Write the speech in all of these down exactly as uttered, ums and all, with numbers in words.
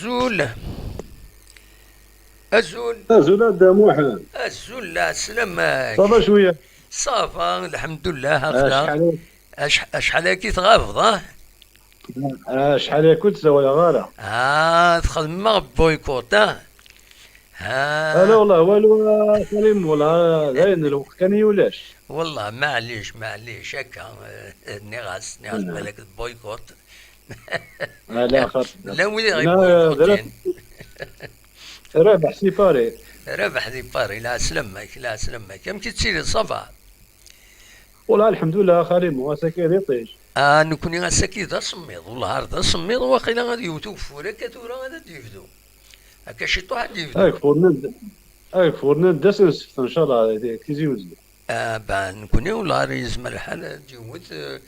Azul. Azul. Azul a Dda Muḥ. Azul, la, sslam-ak. Ça va cwiya? Ça va, lḥemdullah, hakda. Acḥal, ac-, acḥal akka i tɣabeḍ, ah? Acḥal akka ur tt-sawaleɣ ara. Ah, txedmem-aɣ boycott, ah? Ah. Ala, wallah, walu, a Karim, wallah, dayen, lweqt kan i ulac. Wallah, maɛlic, maɛlic, akka, eh, nniɣ-as, nniɣ-as, hmm, balak d boycott. Ala, xaṭi. Llan wid i ɣ-iboycotten. Rabaḥ si Paris. Rabaḥ di Paris, la sslam-ak, la sslam-ak. Amek i tettiliḍ, ça va? Wallah, lḥemdullah, a Karim, ass-agi d iṭij. Ah, nekkni ass-agi d asemmiḍ, wallah, ar d asemmiḍ, waqila ad yewwet ugeffur, akka tura ad d-yebdu. Akka ciṭuḥ ad d-yebdu. Ageffur-nni n-, ageffur-nni n-, d ass n ssebt, ncallah, di Tizi Wezzu. Ah, ben, nekkni ula ara yezmer lḥal ad d-yewwet, euh,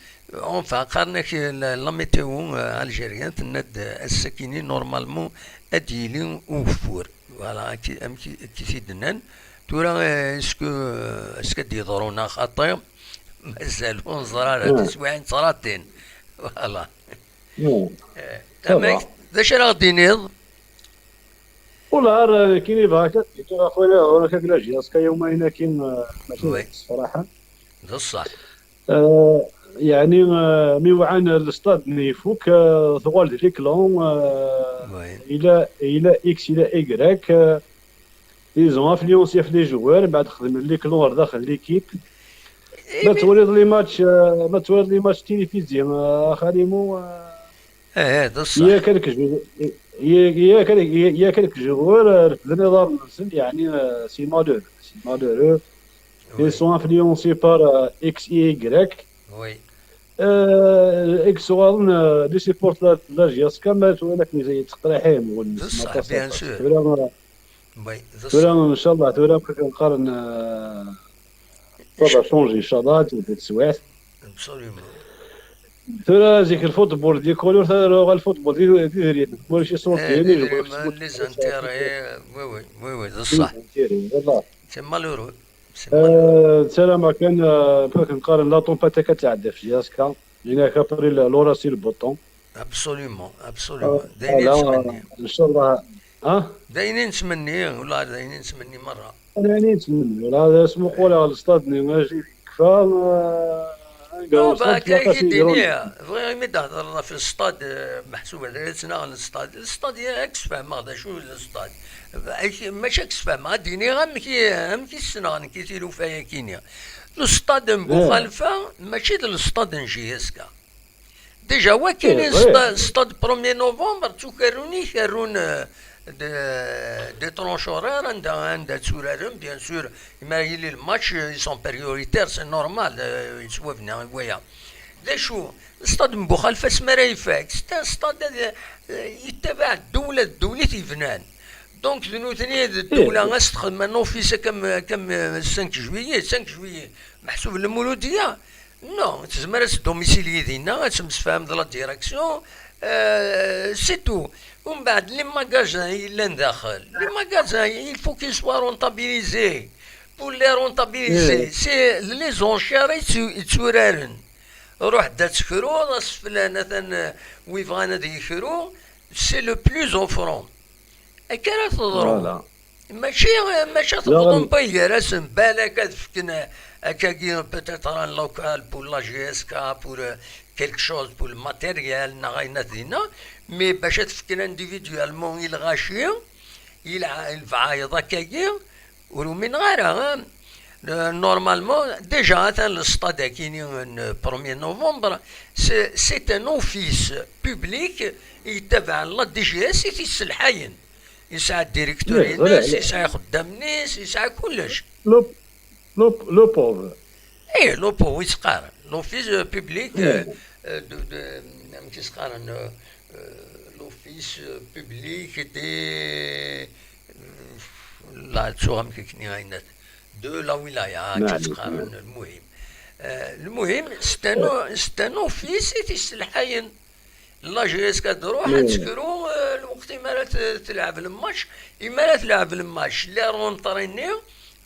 enfin, qqaren-ak la, la météo, euh, algérienne, tenna-d, euh, ass-akini, normalement, ad d-yili ugeffur. Voilà, amek i, amek i t-id-nnan. Tura, euh, est-ce que, euh, est-ce que ad d-yeḍru neɣ xaṭi? Mazal ur neẓri ara, hmm, tiswiɛin ttṛatin. Voilà. Hmm. Euh, ça va. Amek, d acu ara ɣ-d-tiniḍ? Ula ar, eh, kini bɣa kan, tura xwena, ɣur-k ak la jiyaska yawma-in akin, eh, mačči d ṣṣraḥa. D ṣṣeḥ. Eh, yeɛni, eh, mi wɛan lestad-nni ifuk, eh, tuɣal d liklan, eh, ila, ila X, ila Y, eh, ils ont influencé les joueurs, mbeɛd xedmen liklan ar daxel l'équipe. Ma twaliḍ les matchs, eh, ma twaliḍ les matchs télévisés, eh, a Xalimu, eh, Eh, eh, d ṣṣeḥ. Il y a quelques jou-, il y a, il y a quel-, il y a, il y a quelques joueurs, euh, refden iḍarren-nsen, yeɛni, euh, c'est malheureux, c'est malheureux. Oui. Ils sont influencés par, euh, X et Y. Oui. Euh, X uɣaḍen, euh, des supporters de la J S K, ma twala akken yettqerriḥ, eh, d ṣṣeḥ, bien sûr. Tura, euh, oui, d ṣṣeḥ. Tura, ncallah, tura, akken qqaren, euh, ça va changer, ncallah, ad tebdu teswiɛt. Absolument. Tura zik lfutbol di kulur, tura uɣal lfutbol di, di idrimen. Ulac iṣurdiyen, eh, di idrimen, les intérêts, oui, oui, oui, oui, d ṣṣeḥ. Les intérêts, voilà. C'est malheureux. C'est malheureux. Euh, ssarameɣ kan, euh, akken qqaren, la tempête akka tɛedda fell-i azekka. Yenna-k après le, l'orage c'est le beau temps. Absolument, absolument. Euh, d ayen i nettmenni. Ncallah. Ah? D ayen i nettmenni, ula d ayen i nettmenni merra. Ayen i nettmenni, ula d asmuqul ɣer lestad-nni, acu i yekfa, eh, anga non, wṣant, bah, akka i k-id-iniɣ, bɣiɣ imi d-thedreḍ ɣef lestad, eh, meḥsub ad ttnaɣen lestad. Lestad, ya, ad k-sfehmeɣ d acu d lestad. Ak-, mačči ad k-sfehmeɣ, ad d-iniɣ amek i, amek i ssneɣ nekk i tilufa-yakini. Lestad n Buxalfa, mačči d lestad n J S K. Déjà, wakini, eh, stade premier novembre, ttukarrun i kerrun, euh, de, de tranche horaire, anda, anda tturaren, bien sûr, imi yili le match, euh, ils sont prioritaires, c'est normal, euh, yettwabna waya. D acu, stade n Buxalfa asmi ara ifak, c'est un stade, euh, yettabaɛ ddewla, d ddewla i t-yebnan. Donc, d nutni, d ddewla, eh, as-texdem un office comme, comme, euh, cinq juillet, cinq juillet, meḥsub Lmuludiya, non, tezmer ad tdomicilier dinna, ad temsefham d la direction, euh, c'est tout. Umbeɛd, les magasins yellan daxel, les magasins, il faut qu'ils soient rentabilisés. Pour les rentabiliser, c'est les enchères i ttu-, i tturaren. Ruḥ-d ad tekruḍ, aseflan, atan, euh, wi bɣan ad yekru, c'est le plus offrant. Akka ara teḍru. Voilà. Mačči, mačči ad tewwḍem pas gar-asen, balak ad fken akkagi peut-être un local pour la J S K, pour, euh, quelque chose, pour le matériel, neɣ ayen ad dinna, mais bac ad fken individuellement i lɣaci, i lɛa-, i lebɛayeḍ akkagi, ur umineɣ ara, hein. Euh, normalement, déjà, atan le stade akini n premier novembre, c'est, c'est un office public i yettabaɛen la D G S i t-yesselḥayen. Yesɛa directeur-ines, yesɛa ixeddam-ines, yesɛa kullec. Le, le, le pauvre. Eh, le pauvre, i s-qqaren. L'office, euh, public, euh, euh, de, de, amek i s-qqaren, euh, euh, l'office, euh, public des, euh, la, ttuɣ amek akken i ayen-, de la wilaya, akken i s-qqaren, lmuhim. Euh, lmuhim, c'est un o-, c'est un office i t-yesselḥayen. La J S K ad d-truḥ, ad tekru, eh, lweqt imi ara t-, telɛeb le match. Imi ara telɛeb le match, les rentrées-nni,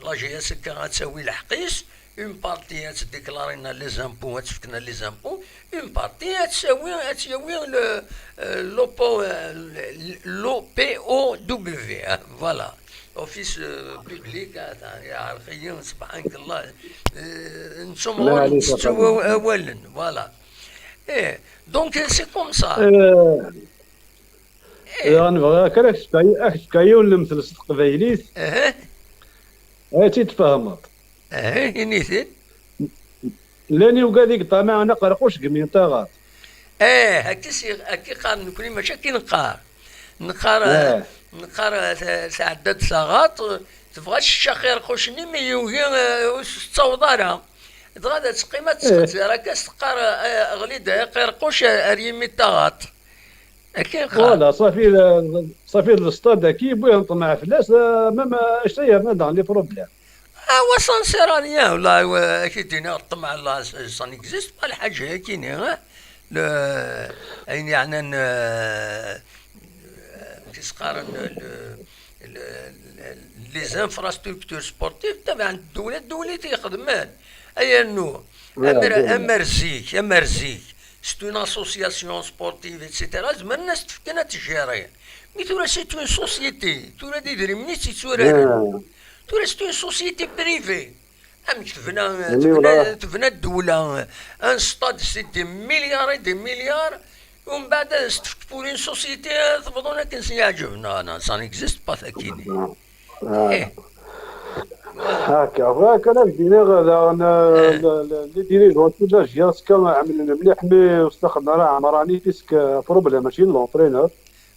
la J S K ad tawi lḥeqq-is, Une partie ad tt-déclarer les impôts, ad tt-fken les impôts, une partie ad tt-yawi, ad tt-yawi le, euh, l'O P O, euh, l'O P O W, hein, voilà. Office, euh, public, ah, yeɛreq-iyi, subhanallah. Euh, nettu meɣɣulen, nettu awalen, voilà. Eh, donc, c'est comme ça. Eh, daɣen bɣiɣ kan ad k-fkeɣ, ad k-fkeɣ yiwen lemtel s teqbaylit. Ad tt-id-tfehmeḍ. Init-id. Llan yugad i yeṭṭamaɛen aqerquc deg yimi n taɣaṭ. Eh, akka i s-, akka i qqaren nekni, mačči akka i neqqar. Neqqar, eh, neqqar, eh, ta-, tɛedda-d taɣaṭ, tebɣa ad tečč aqirquc-nni, mi yugi, eh, ur s-tettaweḍ ara. Dɣa ad teqqim ad tesqedzer akka, s-teqqar, eh, ɣli-d aqirquc ar yimi n taɣaṭ. Akken qqar. Voilà, صافي, صافي, le stade-agi, yewwi-, ṭṭmeɛ fell-as, euh, même, euh, anect-a yerna daɣen les problèmes. Ah, wa, ça ne sert à rien, والله, wa, ad k-id-iniɣ ṭṭmeɛ, là, ça, ça n'existe pas, lḥaǧa-agi-nni, hein? Le, ayen yeɛnan, euh, euh, amek i s-qqaren, le, le, le, les infrastructures sportives, tabiɛent ddewla, ddewla i t-ixedmen. Ay annu, amer, amer zik, amer zik, c'est une association sportive, et cetera. Zemren ad s-t-fken ad t-gérer. Mi tura c'est une société, tura d idrimen i tt-itturaren. Tura c'est une société privée. Amek tebna, tebna, tebna ddewla, un stade, c'est des milliards et des milliards, umbeɛd ad s-tefk pour une société, tebḍun akken s-yeɛǧeb. Non, non, ça n'existe pas, tagi-nni. Ah. Eh. Akka, bɣiɣ kan ad k-d-iniɣ daɣen, eh, le, le, les dirigeants n Tulajiya, azekka ɛemlen mliḥ, mi ur staxren ara Ɛemrani, puisque, euh, problème, mačči n l'entraîneur.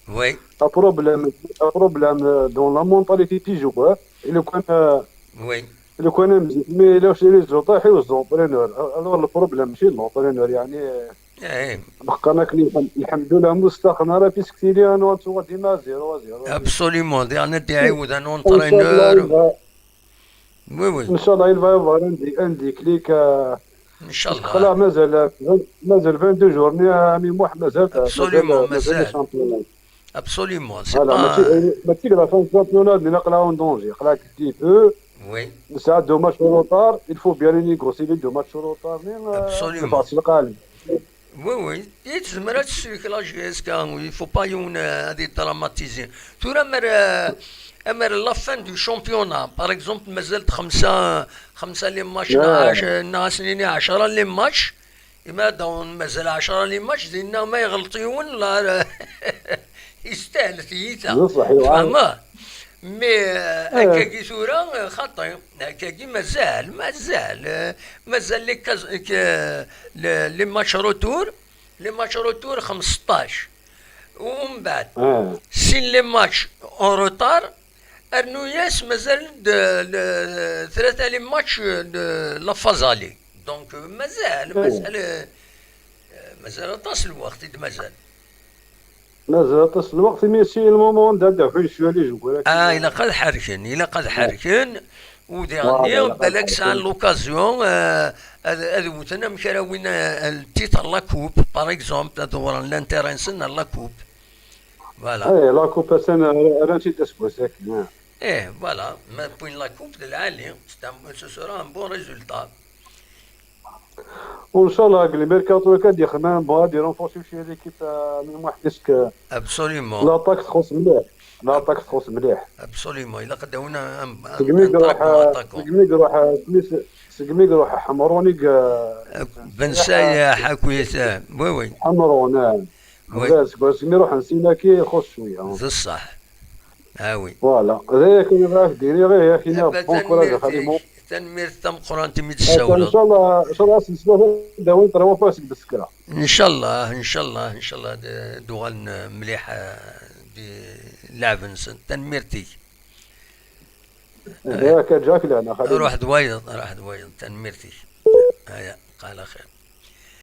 Oui. Un problème, un problème, euh, dans la mentalité des joueurs. Et le coin, euh, oui. Le coin, euh, mais là, c'est les joueurs, et les entraîneurs. Alors, le problème, c'est l'entraîneur, يعني, euh, eh. Bɣiɣ kan ad k-iniɣ, الحمد لله, ur staxren ara, puisque tili, anwa, tuɣal dima zéro zéro. Absolument, diɣen ad d-iɛiwed un entraîneur. Oui, oui. Inchallah, il va y avoir un dé-, un déclic, euh, inchallah. Parce que là, mazal, euh, mazal vingt-deux jours, ni Ami Mouh, mazal, euh, absolument, mazal, mazal, mazal les championnats. Absolument, c'est, voilà, pas, mačči, euh, mačči la fin du championnat, mais là, on est en danger. Là, un petit peu. Oui. C'est un dommage au retard. Il faut bien les négocier, les dommages au retard. Mais, euh, absolument. C'est facile, quand même. Oui, oui. I tezmer ad tsellek la J S K, il faut pas yiwen, euh, ad yedramatizi. Tura mer, euh, amer la fin du championnat, par exemple, mazal-d xemsa, xemsa les matchs, neɣ ɛec-, neɣ ad s-nini ɛecra les matchs, ima ad mazal ɛecra les matchs, dinna ma iɣelṭ yiwen, la, yestahel tiyita. Tfehmeḍ? Mais, euh, akkagi tura, euh, xaṭi. Akkagi mazal, mazal, euh, mazal les cas-, que, le, les matchs retour, les matchs retour xmesṭac. Umbeɛd, sin les matchs en retard, rnu-yas mazal-d, le, tlata les matchs de la phase aller. Donc, euh, mazal, mazal, euh, mazal aṭas n lweqt i d-mazal. Mazal aṭas n lweqt, imi si le moment anda ad d-afin cwiya les joueurs. Ah, ilaq ad ḥerken, ilaq ad ḥerken, u diɣenni, voilà, ilaq ad balak sɛan ḥerken. L'occasion, euh, ad, ad wten amek ara win, euh, le titre la coupe, par exemple, ad ḍewren l'intérêt-nsen ar la coupe. Voilà. Eh, la coupe, atan, euh, rran-tt-id aseggas-agi, ah. Eh, voilà, ma wwin la coupe d lɛali, c'est un, ce sera un bon résultat. Inchallah, deg le mercato kan ad yexdem, bon, ad renforcer cwiya l'équipe, euh, Ami Mouh, parce que, absolument, l'attaque txuṣṣ mliḥ. L'attaque txuṣṣ mliḥ. Absolument, ilaq ad d-awin un, un, segmi un très bon attaquant. Segmi i iruḥ, segmi s-, segmi i iruḥ Ḥemrun i, euh, Ben Sayaḥ, akkit, euh, oui, oui. Ḥemrun, ah. Oui. Segmi ruḥen Sinaki, ixuṣṣ cwiya. D ṣṣeḥ. Ah oui. Voilà. D aya kan i bɣiɣ ad k-d-iniɣ, ih, ad k-iniɣ, eh, bon courage a Xali Mouh. Tanemmirt tameqqrant imi d-tessawleḍ. Inchallah, inchallah, ad s-nesla dawin trois fois seg tsekra. Inchallah, inchallah, inchallah, ad, ad uɣalen, eh, mliḥ, eh, di lɛeb-nsen. Tanemmirt-ik. Eh, yak a Jack, lehna, Xali Mouh. Ruḥ d wayeḍ, ruḥ d wayeḍ. Tanemmirt-ik. Aya, qal axir.